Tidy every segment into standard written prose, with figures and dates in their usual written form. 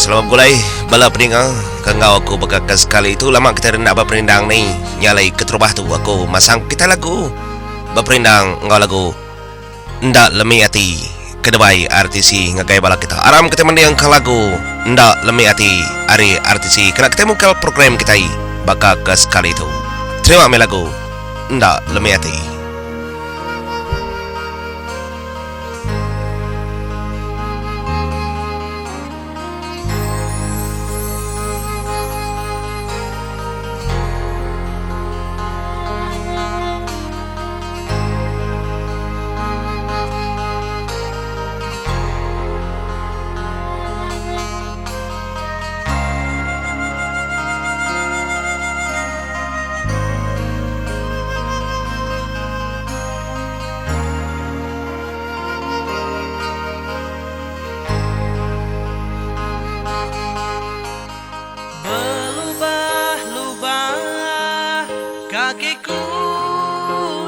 Selamat begulai bala peninga ke enggau aku baka ke sekali tu lama kitai enda beperindang ni. Nya alai keterubah tu aku masang kitai lagu beperindang enggau lagu Enda Lemi Ati ke dibai RTC ngagai bala kita. Aram kitai mendingka lagu Enda Lemi Ati ari RTC kena kitai mungkal program kitai baka ke sekali tu. Terima meh lagu Enda Lemi Ati. Belubah-lubah kakiku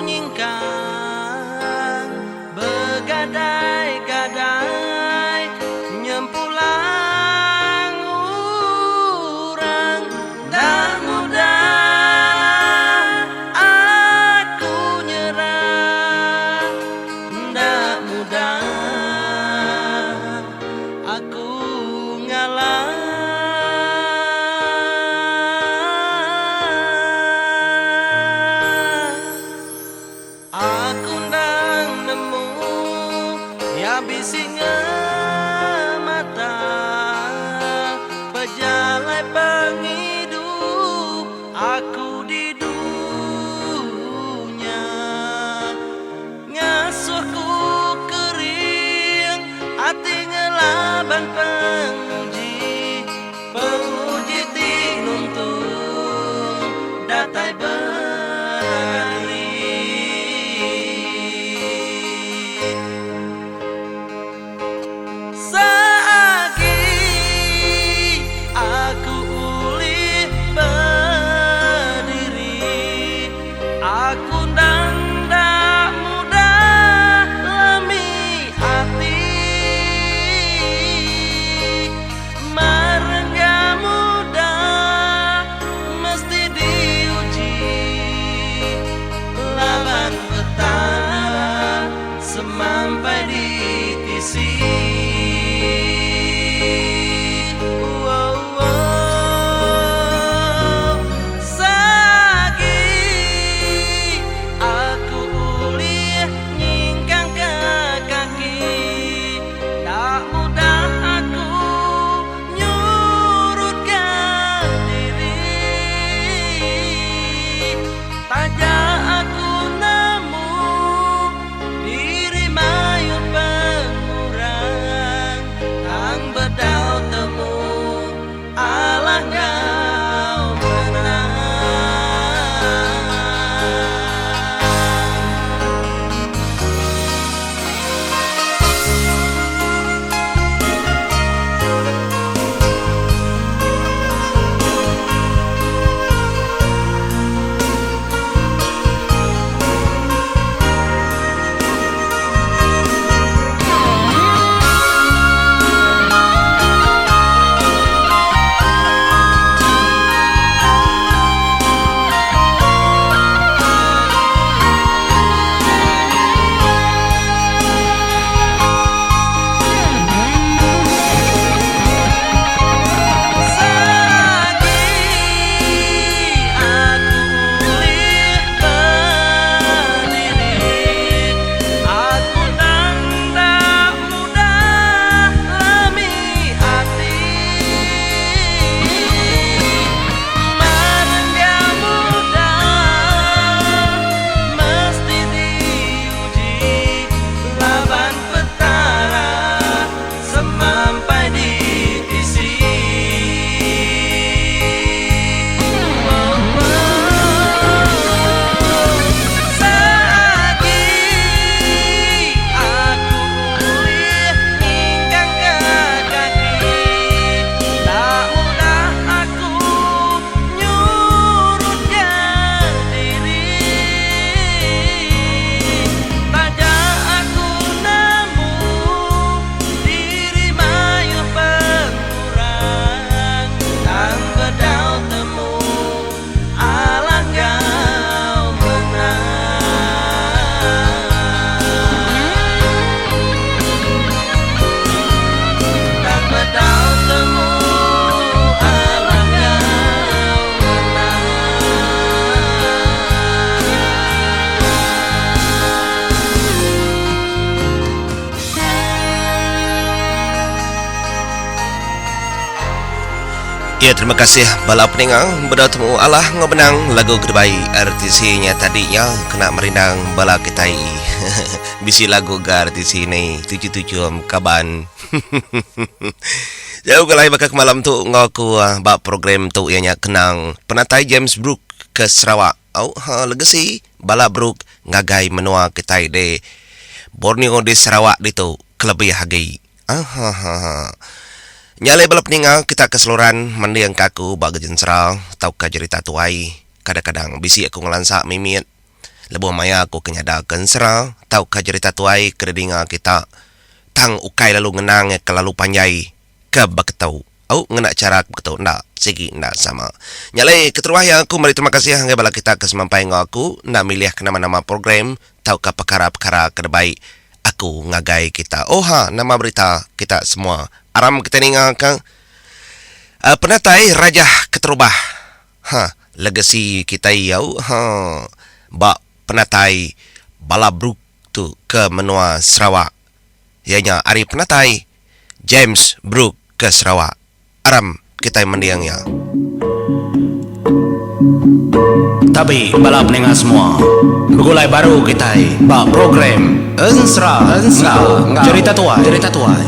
nyingkang Begadai-gadai nyempulang orang Enda mudah aku nyerah Enda mudah aku ngalah. Aku endang nemu iya bisi ngemata pejalai pengidup aku di dunya. Ngasuh ku kering ati ngelaban penguji, penguji ti nuntung datai berari. Seagi aku ulih bediri, aku endang enda mudah lemi ati. Marengga mudah mesti diuji laban petara. Semampai ditisi. Seagi aku ulih nyingkangka kaki, enda mudah aku nyurutka diri. Taja aku nemu diri mayuh pengurang. Ya terima kasih bala peninga beda temu alah enggau benang lagu kedebai RTC nya tadi nya kena merindang bala kitai bisi lagu ga RTC ni tuju-tuju kaban. Jauh ke lai baka ke malam tu enggau aku ba program tu iya nya kenang penatai James Brooke ke Sarawak. Au ha legasi bala Brooke ngagai menua kitai di Borneo di Sarawak ditu kelebih agi. Ahaha. Nya alai bala peninga kita ke seluran mending ka aku ba gejensera tauka jerita tuai. Kadang-kadang bisi aku ngelansa mimit lebuh maya aku ke nyada ke ensera tauka jerita tuai ke didinga kita tang ukai lalu ngenang iya kelalu panjai ke beketu. Au ngena chara ke beketu enda sigi enda sama. Nya alai keterubah iya aku meri terima kasih ngagai bala kita ke semampai enggau aku enda milih ke nama-nama program tauka pekara-pekara ke dibai aku ngagai kita. Oha nama berita kita semua. Aram kita ninga ka penatai Rajah keterubah ha legasi kitai au ha ba penatai bala Brooke tu ke menua Sarawak iya nya ari penatai James Brooke ke Sarawak. Aram kitai mending iya. Tabi bala peninga semua. Begulai baru kitai ba program Ensera enggau Jerita Tuai. Jerita Tuai.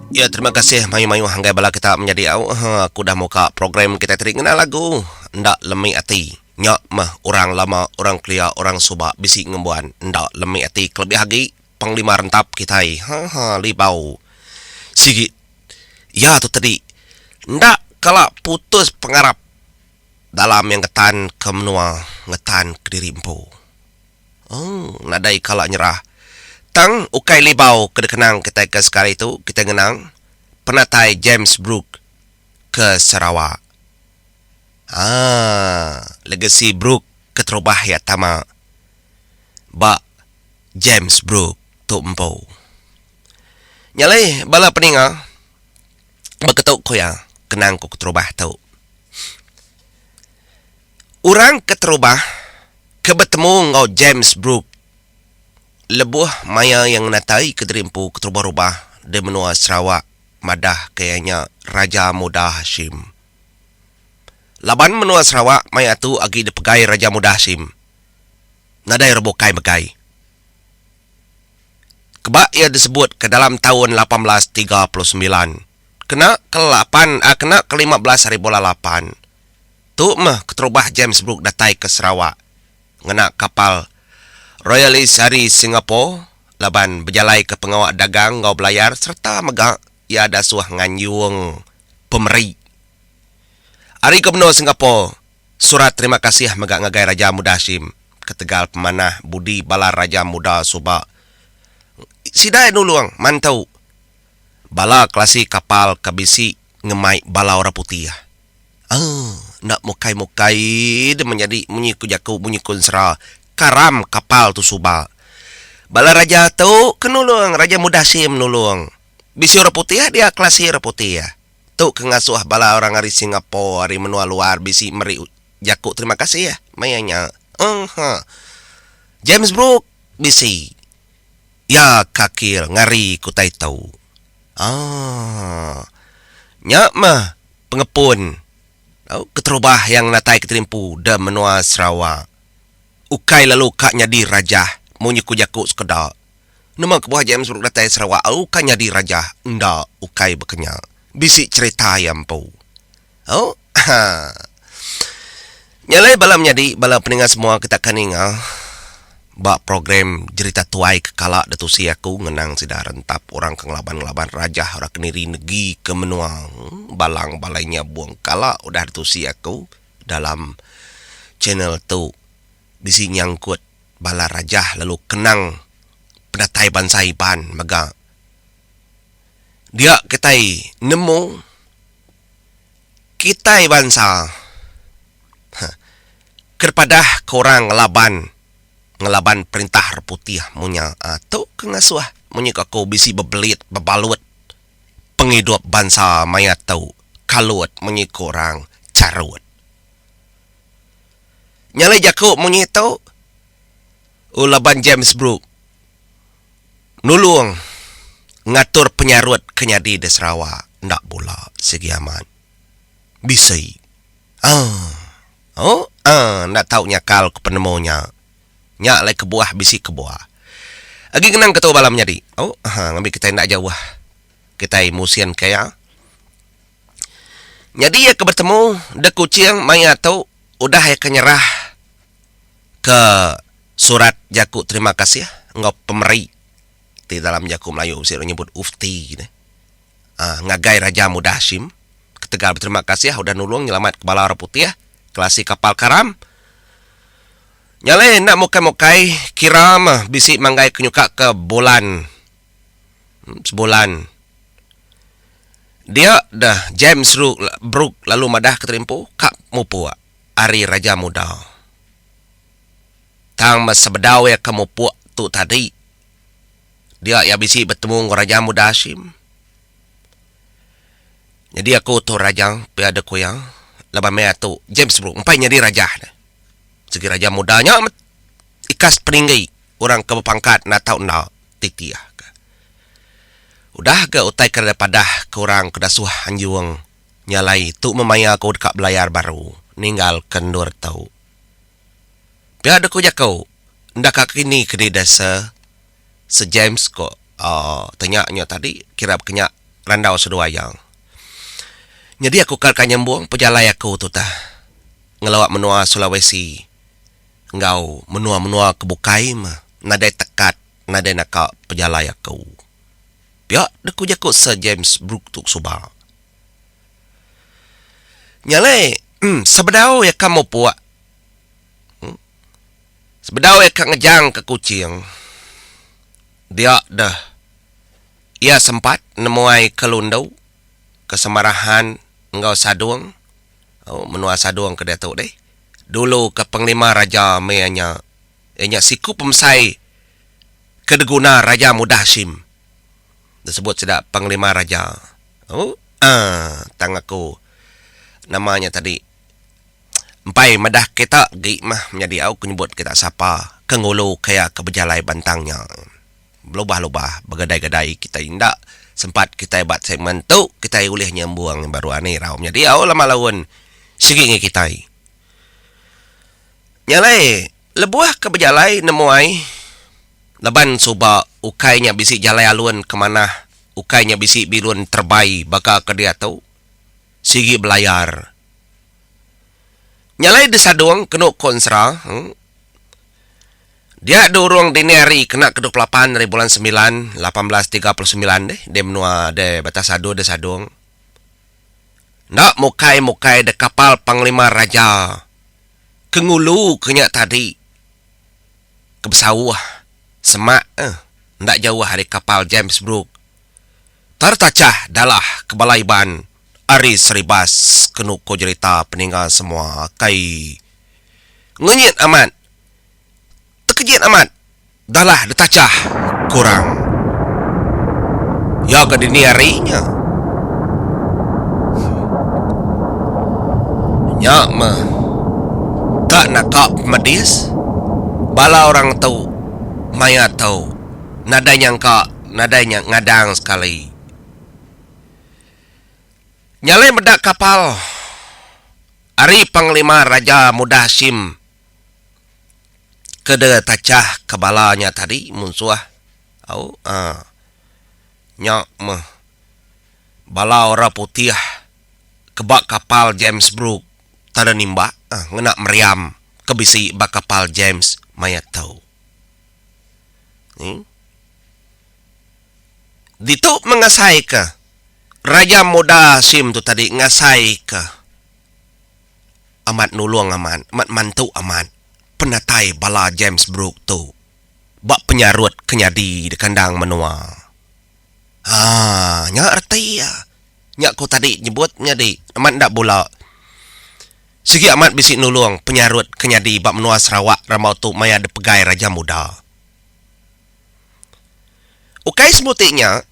Ya terima kasih mayuh-mayuh anggai bala kita menyadi au. Ha aku dah muka program kitai tadi ngena lagu enda lemi ati. Nya meh orang lama, orang kelia, orang suba bisi ngembuan enda lemi ati kelebih agi Panglima Rentap kitai. Ha ha libau sigi iya tu tadi enda kala putus pengarap dalam iya ngetan ke menua ngetan kediri empu. Eng nadai kala nyerah. Tang ukai libau ke dikenang kitai ke sekali tu kitai ngenang penatai James Brooke ke Sarawak. Haa legasi Brooke keterubah iya tama ba James Brooke tu empu. Nya alai bala peninga beketu ku iya kenang ku keterubah tu. Orang keterubah ke betemu enggau James Brooke lebuh maya iya ngenatai kediri empu keterubah-rubah di menua Sarawak madah ke iya nya Raja Muda Hashim. Laban menua Sarawak maya tu agi dipegai Raja Muda Hashim. Nadai orang bukai megai. Keba iya disebut ke dalam taun 1839. Kena ke lapan ah kena ke 15 hari bulan lapan. Tu meh keterubah James Brooke datai ke Sarawak ngena kapal Royalist ari Singapore laban bejalaika pengawa dagang enggau belayar sereta mega iya dasuh nganjung pemeri. Ari Gubernur Singapore, surat terima kasih mega ngagai Raja Muda Hashim ketegal pemanah budi bala Raja Muda suba. Sida nulung mantu bala kelasi kapal ke bisi ngemai bala orang putih. Aaa enda mukai-mukai deh menyadi munyi ku jaku munyi ku ensera karam kapal tu suba. Bala raja tu ke nulung Raja Muda Hashim nulung. Bisi orang putih dia kelasi orang putih. Tu ke ngasuh bala orang ari Singapore, ari menua luar bisi meri jaku terima kasih maya nya. Uhh. James Brooke bisi. Iya kakil ngari ke utai tu. Aaa. Nya meh pengepun keterubah iya ngenatai keterimpu de menua Sarawak. Ukai lalu ka nyadi rajah munyi ku jaku sekeda. Nama kebuah James Brooke datai Sarawak au ka nyadi rajah enda ukai baka nya. Bisi cherita iya empu. Au ha. Nya alai bala menyadi bala peninga semua kita ka ninga ba program jerita tuai ke kala ditusi aku ngenang sida rentap orang ke ngelaban-ngelaban rajah orang ke niri negi ke menua Balang Balai Nyabong kala udah ditusi aku dalam channel tu bisi nyangkut bala rajah lalu kenang penatai bansa Iban mega. Dia kitai nemu kitai bansa ke dipadah ke orang ngelaban ngelaban perintah orang putih munya tu ke ngasuh munyi ku aku bisi bebelit bebalut pengidup bansa maya tu kalut munyi ku orang charut. Nya alai jaku munyi tu laban James Brooke. Nulung ngatur penyarut ke nyadi di Sarawak enda bula sigi amat. Bisi. Aaa. Oh aaa enda tau nyakal ku penemu nya. Nya alai kebuah bisi kebuah. Agi ngenang ke tu bala menyadi. Oh ahaa ngambi kitai enda jauh kitai musin ke iya. Nyadi iya ke betemu de Kuching maya tu udah iya ke nyerah ke surat jaku terima kasih enggau pemeri ti dalam jaku Melayu bisi orang nyebut ufti ne aaa ngagai Raja Muda Hashim ketegal beterima kasih udah nulung nyelamat ke bala orang putih kelasi kapal karam. Nya alai enda mukai-mukai kira meh bisi manggai ke nyuka ke bulan sebulan dia deh James Brooke lalu madah ke terimpu ka mupuk. Ari Raja Muda. Tang meh sebedau iya ke mupuk tu tadi, dia iya bisi betemu enggau Raja Muda Hashim. Nyadi aku tu raja pia deh ku iya, laban meh tu James Brooke empai nyadi rajah deh. Segi Raja Muda nya meh ikas peninggi orang ke bepangkat enda tau enda titih ka. Udah ga utai ke padah ke orang ke dasuh anjung Nya alai tu meh maya aku deka belayar baru ninggalka endur tu. Pia deh ku jaku, enda ka kini ke dih deh Sir. Sir James ko tanya nya tadi kira baka nya randau seduai iya. Nyadi aku ka deka nyambung pejalai aku tu tah ngelawa menua Sulawesi enggau menua-menua ke bukai meh nadai tekat nadai naka pejalai aku. Pia deh ku jaku Sir James Brooke tu suba. Nya alai sebedau iya ka mupuk sebedau iya ka ngejang ka Kuching dia deh iya sempat nemuai ke Lundu ke Samarahan enggau Sadong menua Sadong ke diatu deh dulu ke Panglima Raja meh iya nya. Iya nya siku pemesai ke diguna Raja Muda Hashim. Disebut sida Panglima Raja. Ooh tang aku nama nya tadi empai madah kita agi mah menyadi au ke nyebut kita sapa ke ngulu ke iya ke bejalai bantang nya. Belubah-lubah begadai-gadai kitai enda sempat kitai ba segmen tu kitai ulih nyambung baru ani irau menyadi au lama laun sigi ngi kitai. Nya alai, lebuh ke bejalai nemuai laban suba ukai nya bisi jalai alun ke manah, ukai nya bisi bilun terebai baka ke diatu, sigi belayar. Nya alai disadung kenu ko ensera, dia diurung dini hari kena ke 28 ari bulan semilan 1839 deh di menua de Batas Adu disadung. Enda mukai-mukai de kapal Panglima Raja. Ke ngulu ke nya tadi ke besauh semak eh enda jauh ari kapal James Brooke tertachah dalah ke bala Iban ari Seribas kenu ko jerita peninga semua kai ngenyit amat tekejit amat. Dalah ditachah kurang. Iya ga dini hari nya. Nya meh ka naka pemedis bala orang tu maya tu nadai nyangka nadai nya ngadang sekali. Nya alai meda kapal ari Panglima Raja Muda Hashim. Ke de tachah ke bala nya tadi munsuh au aaa nya meh bala orang putih ke ba kapal James Brooke tanda nimbak ngena meriam ke bisi ba kapal James maya tu. Ditu meh ngasai ke Raja Muda Sim tu tadi ngasai ke. Amat nulung amat, amat mantu amat penatai bala James Brooke tu ba penyarut ke nyadi di kandang menua. Haa, nya reti iya. Nya ku tadi nyebut menyadi amat enda bula. Sigi amat bisi nulung penyarut ke nyadi ba menua Sarawak rambau tu maya dipegai Raja Muda. Ukai sebuti nya,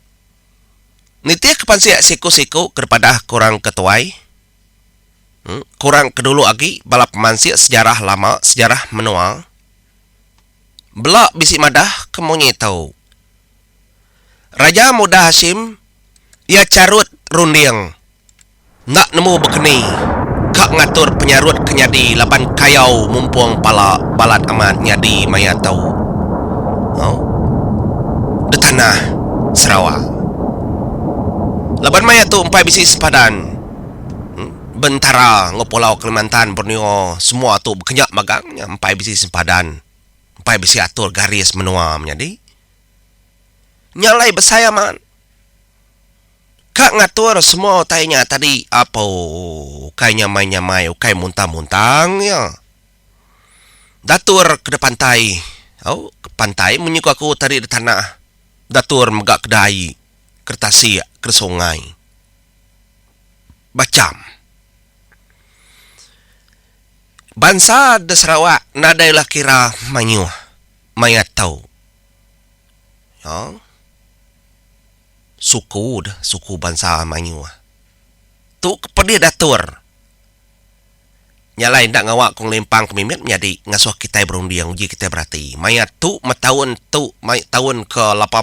nitihka pansik siku-siku ke dipadah ke orang ke tuai, Kurang ke dulu agi bala pemansik sejarah lama sejarah menua bela bisi madah ke munyi tu. Raja Muda Hashim iya charut runding enda nemu bekeni ka ngatur penyarut ke nyadi laban kayau mumpung pala balat amat nyadi maya tu di tanah Sarawak. Laban maya tu empai bisi sempadan bentara enggau Pulau Kalimantan, Borneo semua tu bekenya magang nya empai bisi sempadan empai bisi atur garis menua menyadi. Nya alai besai amat. Ka ngatur semua utai nya tadi apo ukai nyamai-nyamai ukai muntang-muntang iya. Datur ke da pantai au ke pantai munyi ku aku tadi da tanah datur mega ke da ai ke da tasik ke da sungai. Bacham. Bansa da Sarawak nadai lah kira mayuh maya tu. Ya. Suku deh, suku bansa mayuh. Tu ke pedih datur. Nya alai enda ngawa ku ngelimpang ke mimit menyadi ngasuh kitai berunding uji kitai berati. Maya tu meh taun tu mai taun ke 18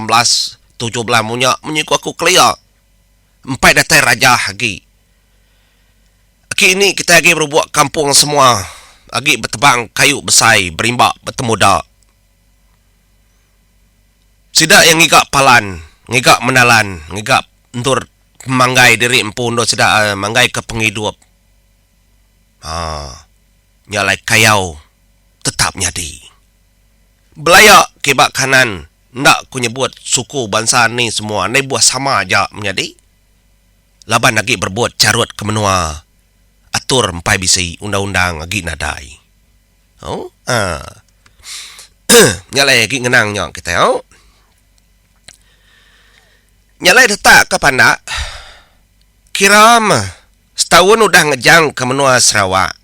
17 munya munyi ku aku kelia. Empai datai rajah agi. Aki ini kitai agi berubuk kampung semua agi betebang kayu besai berimba betemuda. Sida iya ngiga palan, ngiga menalan, ngiga endur manggai diri empu endur sida manggaika pengidup. Haa nya alai kayau tetap nyadi. Belaya kiba kanan enda ku nyebut suku bansa ni semua ndai buah sama aja menyadi laban agi berebut charut ke menua atur empai bisi undang-undang agi nadai. Au aa. Nya alai agi ngenang nya kitai au. Nya alai detak ke pandak kira meh setaun udah ngejang ke menua Sarawak.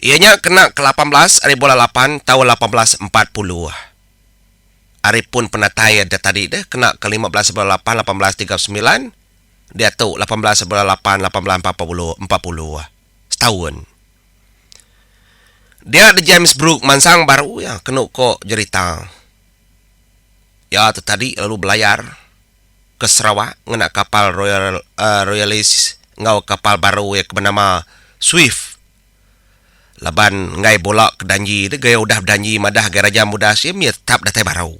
Iya nya kena ke 18 ari bulan lapan taun 1840. Ari pun penatai da tadi deh kena ke 15 bulan lapan 1839 diatu 18 bulan lapan 1840 40 setaun. Dia de James Brooke mansang baru iya kenu ko jerita. Iya tu tadi lalu belayar ke Sarawak ngena kapal Royal Royalist enggau kapal baru iya ke benama Swift. Laban enggai bula ke danji tu gaya udah bedanji madah agai Raja Muda Sim iya tetap datai baru.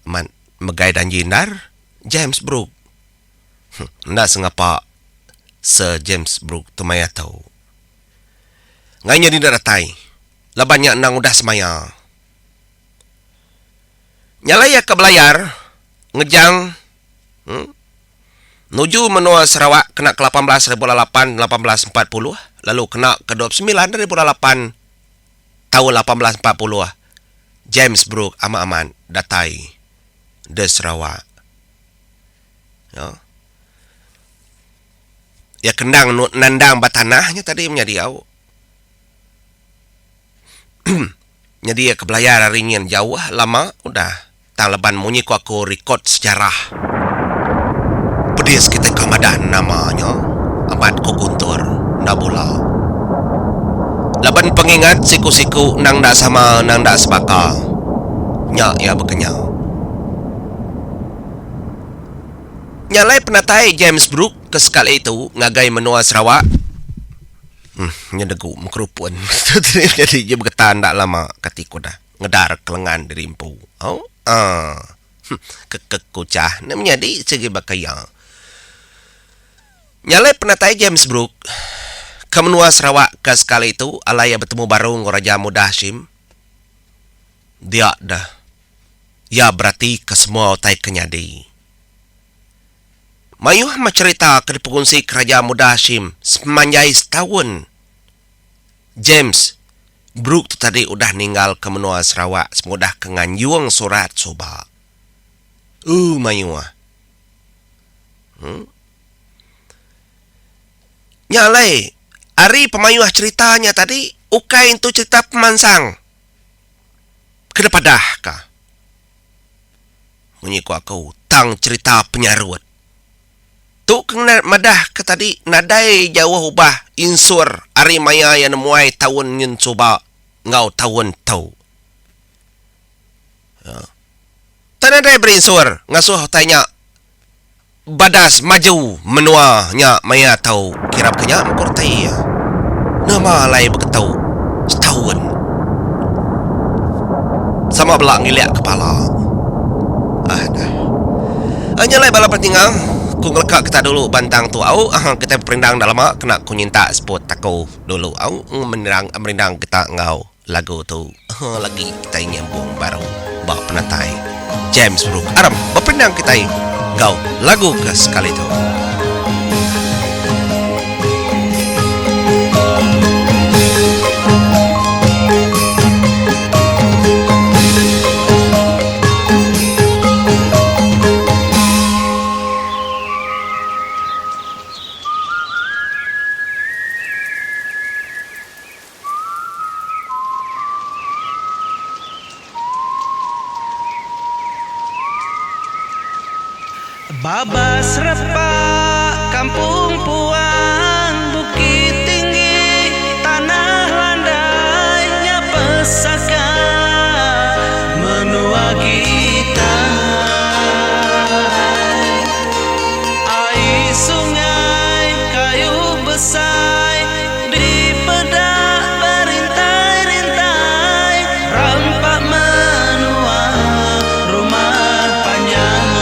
Amat megai danji endar James Brooke. Enda sengapa Sir James Brooke tu maya tu. Enggai nyadi enda datai laban nya endang udah semaya. Nya alai iya ke belayar ngejang uhh nuju menua Sarawak kena ke 18 ari bulan lapan 1840 lalu kena ke 29 ari bulan lapan taun 1840 James Brooke amat-amat datai de Sarawak. Ya. Ya kendang nandang ba tanah nya tadi menyadi au. Nyadi iya ke belayar ari nyin jauh lama udah tang laban munyi ku aku rekod sejarah. Pedis kitai ka madah nama nya amat ku Guntur enda bula. Laban pengingat siku-siku endang enda sama endang enda sebaka. Nya iya bekenya. Nya alai penatai James Brooke ke sekali tu ngagai menua Sarawak uhh nya degu mengkerupun nyadi je begeta enda lama kati ku dah ngedar kelengan diri empu au aaa kekek kuchah ne menyadi sigi baka iya. Nya alai penatai James Brooke ke menua Sarawak ke sekali tu alai iya betemu baru enggau Raja Muda Hashim dia deh. Iya beratika semua utai ke nyadi. Mayuh meh cherita ke dipengunsi Keraja Muda Hashim sepemanjai setaun. James Brooke tu tadi udah ninggalka menua Sarawak sepengudah ke nganjung surat suba. Ooh mayuh. Hmm. Nya alai, ari pemayuh cherita nya tadi ukai entu cherita pemansang. Kena padah ka. Munyi ku aku tang cherita penyarut. Tu ke ngena madah ke tadi nadai jauh ubah insur ari maya iya nemuai taun nyin suba enggau taun tu. Tang nadai berinsur ngasuh utai nya badas maju menua nya maya tau kira baka nya mega reti iya. Nama alai beketu setaun sama bela ngilik kepala. Ah dah. Nya alai bala peninga ku ngeleka kita dulu bantang tu au kitai beperindang enda lama kena ku nyinta seput aku dulu au merindang kita enggau. Lagu tu lagi kitai nyambung baru ba penatai James Brooke. Aram beperindang kitai enggau lagu ke sekali tu. Babas repa kampung puang bukit tinggi tanah landai nya pesaka menua kitai. Ai sungai kayu besai Dipeda berintai-rintai rampa menua rumah panjai.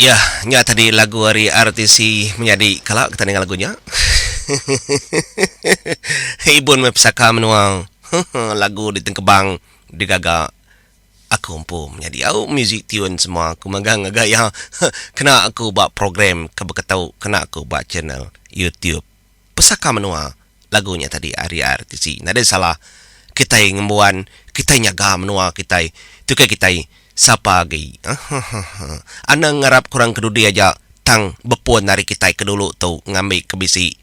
Ya, nya tadi lagu ari RTC menyadi kala kita ninga lagu nya. Ibun meh pesaka menua. Lagu ditengkebang digaga aku empu menyadi au music tune semua aku mega ngaga iya kena aku ba program ke beketu kena aku ba channel YouTube. Pesaka menua lagu nya tadi ari RTC. Nadai salah kitai ngembuan, kitai nyaga menua kitai tukai kitai sapa agi. Hahaha. Anang ngarap ke orang ke dudi aja tang bepun ari kitai ke dulu tu ngambi ke bisi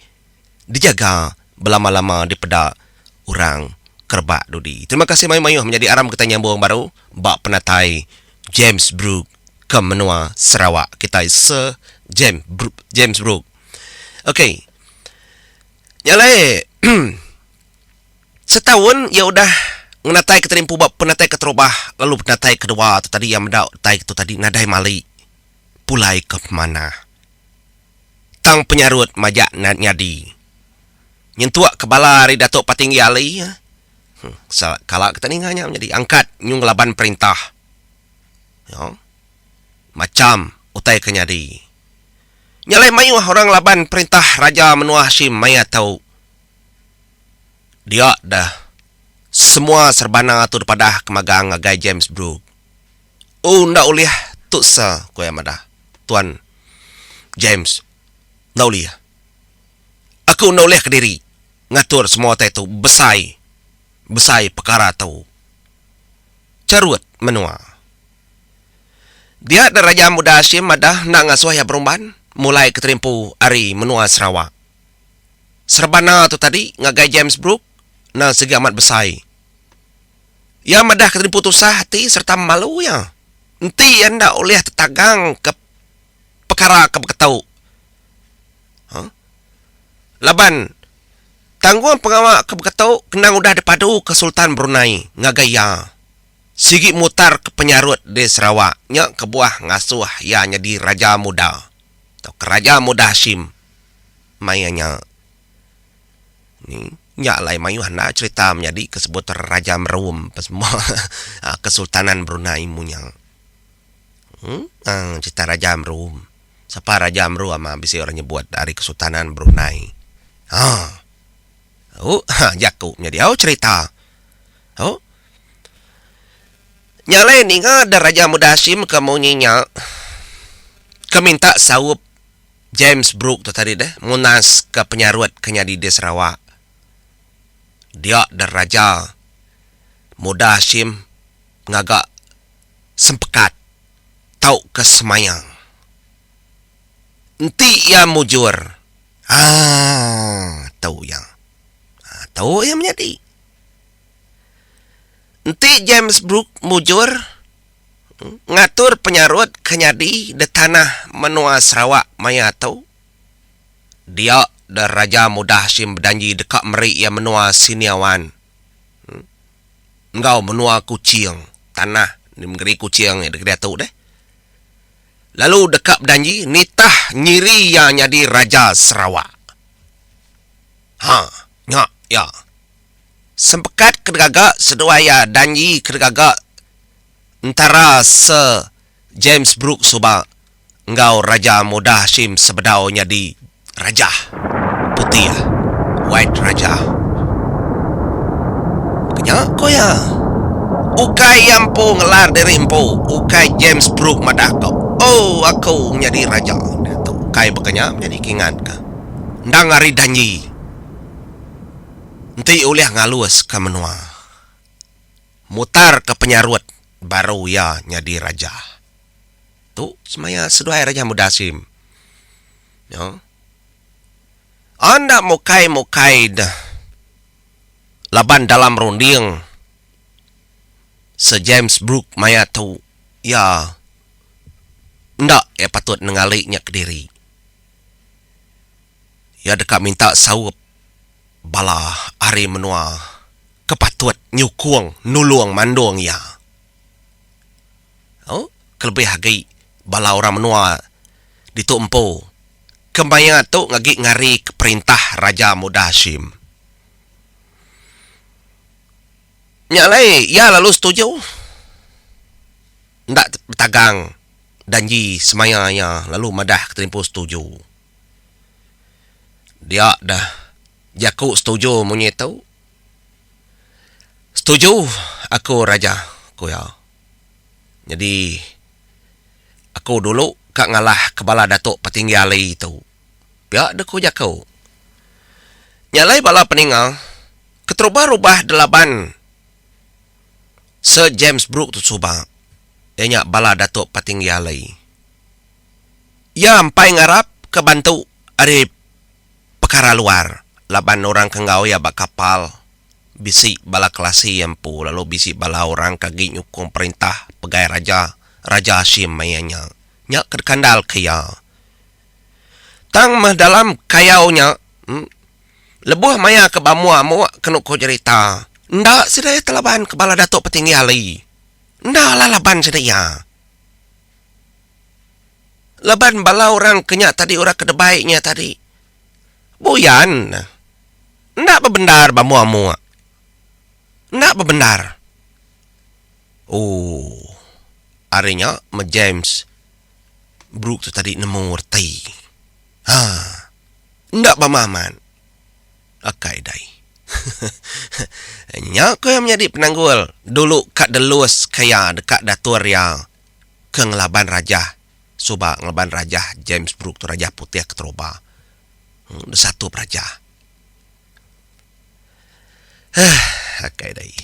dijaga belama-lama dipeda orang ke rebak dudi. Terima kasih mayuh-mayuh menyadi aram kitai nyambung baru ba penatai James Brooke ke menua Sarawak kitai Sir James James Brooke. Ok. Nya alai setaun iya udah ngenatai ke terimpu ba penatai keterubah lalu penatai kedua tu tadi iya meda utai tu tadi nadai mali pulai ke pemanah. Tang penyarut majak nyadi. Nyentuk ke bala ari Datuk Patinggi Ali kala kita ninga nya menyadi angkat nyu ngelaban perintah. Yo. Macham utai ke nyadi. Nya alai mayuh orang laban perintah raja menua Hashim maya tu. Dia deh semua serbana tu dipadah ke magang ngagai James Brooke. Oh enda ulih tu sir, ku iya madah. Tuan James, enda ulih. Aku enda ulih kediri ngatur semua utai tu besai besai pekara tu. Charut menua. Dia da Raja Muda Hashim madah enda ngasuh iya berumban mulai ke terimpu ari menua Sarawak. Serebana tu tadi ngagai James Brooke endang sigi amat besai. Iya madah ke terimpu tusah ati sereta malu iya enti iya enda ulih tetagang ke pekara ke beketu. Huh? Laban tanggung pengawa ke beketu endang udah dipadu ke Sultan Brunei ngagai iya. Sigi mutar ke penyarut di Sarawak nya kebuah ngasuh iya nyadi Raja Muda tauka Raja Muda Hashim maya nya. Ni nya alai mayuh enda cherita menyadi ke sebut Raja Merum pa semua Kesultanan Brunei munya. Uhh cherita Raja Merum. Sapa Raja Merum bisi orang nyebut ari Kesultanan Brunei. Haa. Au jaku nyadi au cherita. Au. Nya alai ninga da Raja Muda Hashim ke munyi nya ke minta saup James Brooke tu tadi deh munas ke penyarut ke nyadi di Sarawak. Dia da Raja Muda Hashim ngaga sempekat tauka semaya. Enti iya mujur aaa tu iya. Haa tu iya menyadi. Enti James Brooke mujur ngatur penyarut ke nyadi di tanah menua Sarawak maya tu, dia da Raja Muda Hashim bedanji deka meri iya menua Siniawan enggau menua Kuching, tanah di mengeri Kuching nya diatu deh. Lalu deka bedanji nitah nyiri iya nyadi Raja Sarawak. Ha, nya iya. Sempekat ke digaga seduai iya danji ke digaga entara Sir James Brooke suba enggau Raja Muda Hashim sebedau nyadi Rajah Putih, White Rajah. Kenya ko iya. Ukai iya empu ngelar diri empu, ukai James Brooke madah ka, Oh aku nyadi raja diatu. Ukai baka nya menyadi kingat ka. Endang ari danji. Enti ulih ngaluska menua. Mutarka penyarut baru iya nyadi raja. Tu semaya seduai Raja Muda Sim. Nya. Enda mukai-mukai deh laban dalam runding Sir James Brooke maya tu iya enda iya patut nengali nya kediri. Iya deka minta saup bala ari menua ke patut nyukung nulung mandung iya. Au kelebih agi bala orang menua ditu empu ke maya tu ngagi ngari ke perintah Raja Muda Hashim. Nya alai iya lalu setuju enda betagang. Danji semaya iya lalu madah ke Terimpu setuju. Dia dah jaku setuju munyi tu. Setuju aku raja, ku iya. Nyadi aku dulu ka ngalah ke bala Datuk Patinggi Ali tu. Pia deh ku jaku. Nya alai bala peninga keterubah rubah delaban Sir James Brooke tu suba iya nya bala Datuk Patinggi Ali. Iya empai ngarap ke bantu ari pekara luar laban orang ke enggau iya ba kapal bisi bala kelasi iya empu lalu bisi bala orang ke agi nyukung perintah pegai raja Raja Hashim maya nya. Nya ke dikandalka iya. Tang meh dalam kayau nya lebuh maya ke bamuk-amuk kenu ku jerita enda sida iya telaban ke bala Datuk Petinggi Ali. Enda lah laban sida iya. Laban bala orang ke nya tadi orang ke debai nya tadi buyan enda bebendar bamuk-amuk. Enda bebendar. Ooh ari nya meh James Brooke tu tadi nemu reti. Haa enda bama amat. Akai dai. Nya ko iya menyadi penanggul dulu ka delus ka iya deka datur iya ke ngelaban rajah suba ngelaban rajah James Brooke tu rajah putih keteruba besatup rajah. Huh akai dai.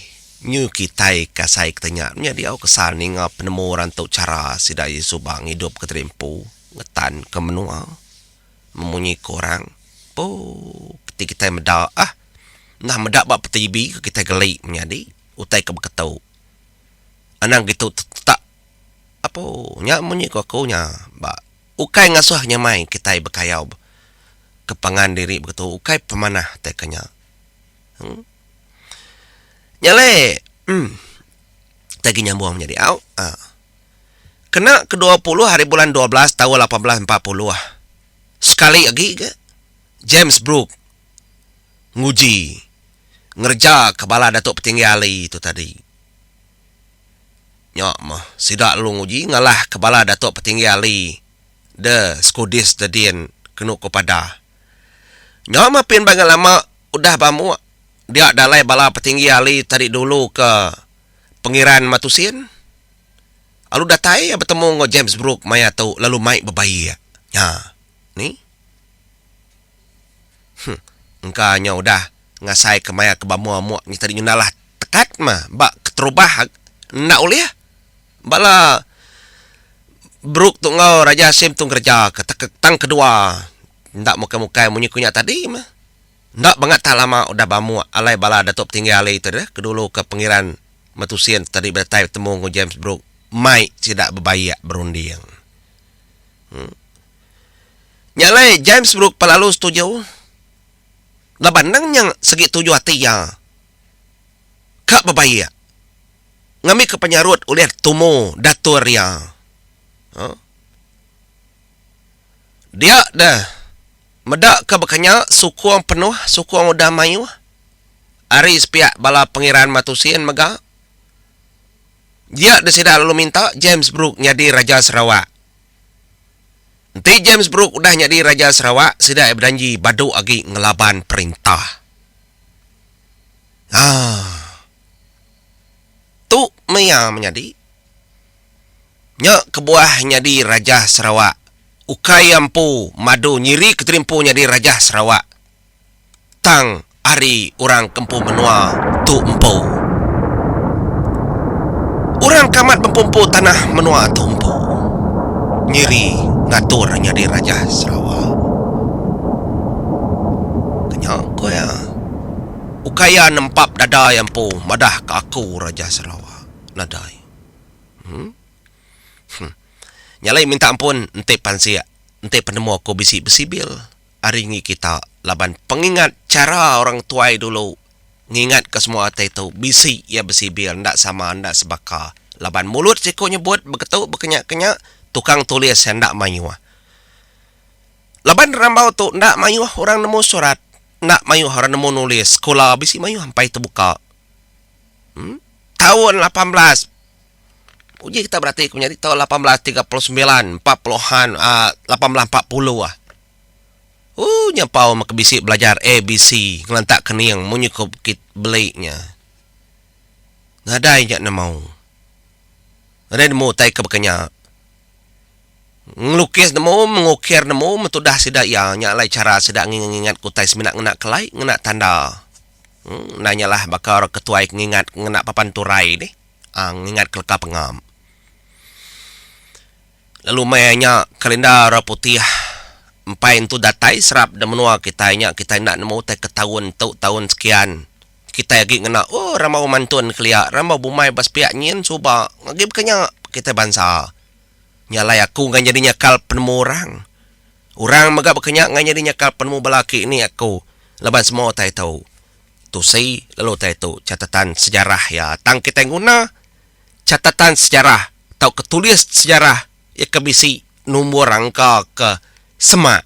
Nyu kitai ke asai ke tanya nya diau kesal ninga penemu orang tu chara sida iya suba ngidup ke diri empu ngetan ke menua memunyi ke orang. Poo ti kitai meda ah nah meda ba TV ke kitai geli menyadi utai ke beketu. Anang gitu tak apo nya munyi ku aku nya ba ukai ngasuh nyamai kitai bekayau ke pangan diri begitu ukai pemanah tai ke nya. Em Nya alai em tai agi nyambung nyadi au a. Kena ke 20 hari bulan 12 taun 1840 sekali agi ga James Brooke nguji ngereja ke bala Datuk Petinggi Ali tu tadi. Nya meh sida lalu nguji ngalahka bala Datuk Petinggi Ali de Skudis de din kenu ku padah. Nya meh pin bangat lama udah bamuk dia dalai bala Petinggi Ali tadi dulu ke Pengiran Matusin lalu datai iya betemu enggau James Brooke maya tu lalu mai bebaik. Nya ni. Huh engka nya udah ngasaika maya ke bamuk-amuk nya tadi nyenalah tekat mah ba keterubah enda ulih bala Brooke tu enggau Raja Sim tu ngereja ke tang kedua enda mukai-mukai munyi ku nya tadi mah. Enda bangat tak lama udah bamuk alai bala Datuk Petinggi Ali tu deh ke dulu ke Pengiran Metusin tadi bedatai betemu enggau James Brooke mai sida bebaik berunding. Huh. Nya alai James Brooke pelalu setuju laban endang nya segi tuju ati iya ka bebaik ngambika penyarut ulih tumu datur iya. Huh. Dia deh meda ke baka nya sukung penuh sukung udah mayuh ari sepiak bala Pengiran Matusin mega. Dia deh sida lalu minta James Brooke nyadi Raja Sarawak. Enti James Brooke udah nyadi Raja Sarawak, sida iya bedanji badu agi ngelaban perintah. Haa. Tu meh iya menyadi. Nya kebuah nyadi Rajah Sarawak. Ukai iya empu madu nyiri kediri empu nyadi Rajah Sarawak. Tang ari orang ke empu menua tu empu. Orang ke amat bempu-empu tanah menua tu empu. Nyiri ngatur nyadi Rajah Sarawak. Kenya ku iya. Ukai iya nempap dada iya empu madah ke aku Rajah Sarawak. Nadai. Huh. Nya alai minta ampun enti pansik enti penemu aku bisi besibil. Ari ngi kita laban pengingat chara orang tuai dulu ngingat ka semua utai tu bisi iya besibil enda sama enda sebaka laban mulut siku nyebut beketu bekenya kenya tukang tulis iya enda mayuh. Laban rambau tu enda mayuh orang nemu surat enda mayuh orang nemu nulis sekula bisi mayuh empai tebuka. Em taun 18. Uji kita berati ke menyadi taun 1839, empat puluhan aaa 1840 ah. Ooh nyampau meh ke bisi belajar ABC ngelantak kening munyi ko bukit beli nya. Nadai nya nemu. Nadai nemu utai ke baka nya. Ngelukis nemu, mengukir nemu metudah sida iya nya alai chara sida ngingat-ngingat ke utai semina ngena kelai ngena tanda. Em enda nyalah baka orang ke tuai ke ngingat ngena papan turai dih aaa ngingat ke leka pengap. Lalu maya nya kalenda orang putih empai entu datai serap da menua kitai nya kitai enda nemu utai ke taun tu taun sekian. Kitai agi ngena ooh rambau mantun kelia rambau bumai ba sepiak nyin suba agi baka nya kitai bansa. Nya alai aku enggai nyadi nyakal penemu orang. Orang mega baka nya enggai nyadi nyakal penemu bala aki ini aku laban semua utai tu tusi lalu utai tu catatan sejarah iya. Tang kitai nguna catatan sejarah tauka tulis sejarah iya ke bisi numbur angka ke semak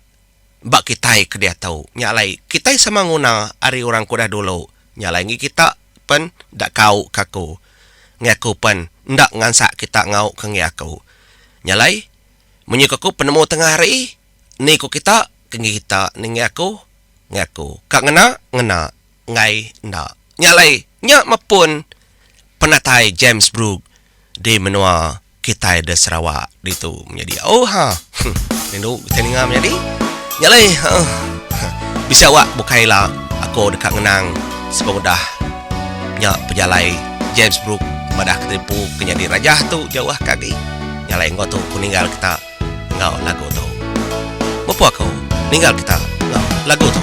ba kitai ke diatu. Nya alai kitai sama nguna ari orang ke udah dulu. Nya alai enggi kita pen enda kau ke aku. Enggi aku pen enda ngansak kita ngau ke enggi aku. Nya alai munyi ku aku penemu tengah hari ni ku kita ke enggi kita ni enggi aku enggi aku. Ka ngena ngena enggai enda. Nya alai nya mepun penatai James Brooke di menua kitai de Sarawak ditu menyadi. Oh ha. Rindu kitai ninga menyadi. Nya alai uh, bisi awak bukai ila aku deka ngenang sepengudah nya pejalai James Brooke madah ke teripu ke nyadi rajah tu jauh ke agi. Nya alai enggau tu ku ninggal kita enggau lagu tu. Mepu aku ninggal kita enggau lagu tu.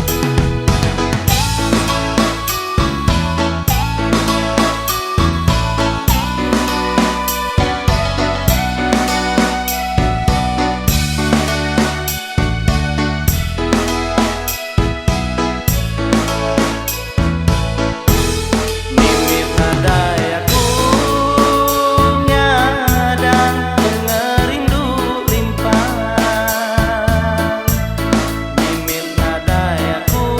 Mimit nadai aku nyadang pengerindu limpang. Mimit nadai aku.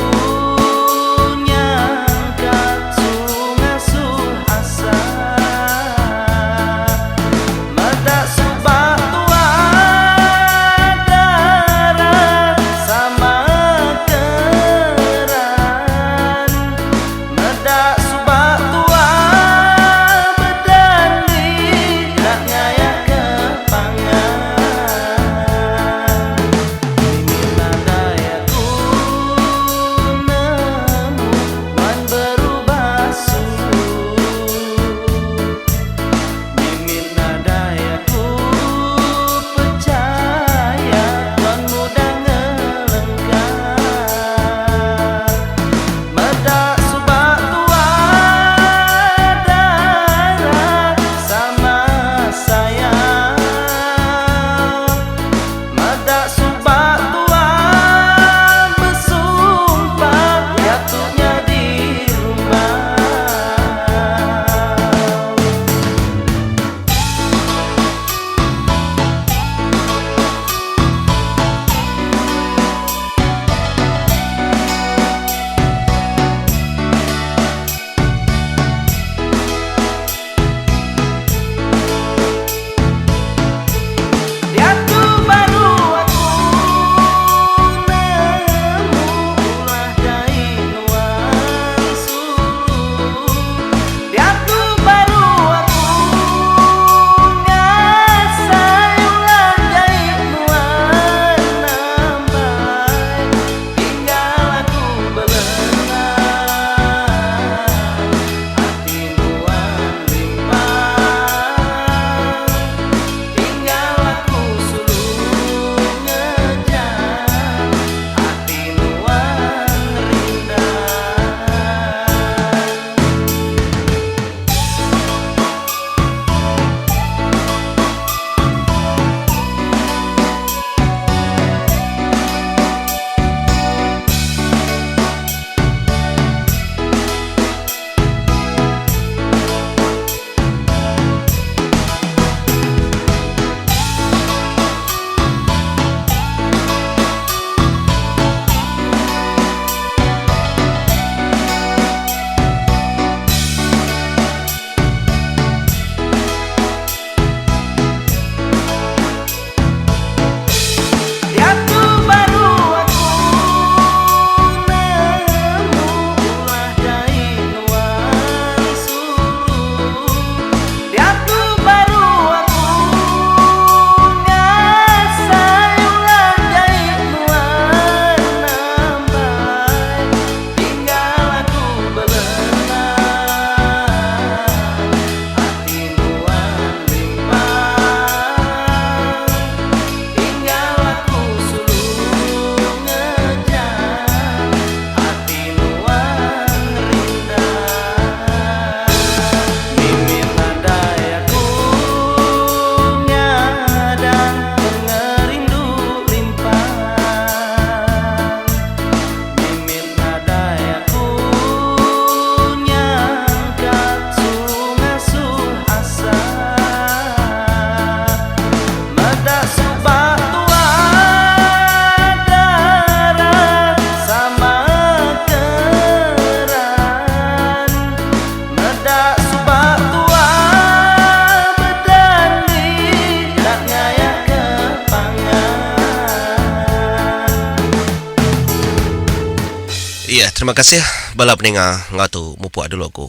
Terima kasih bala peninga enggau tu mupuk dulu aku.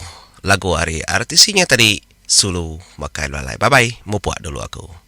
Lagu ari RTC nya tadi Sulu Makai Belalai. Bye bye mupuk dulu aku.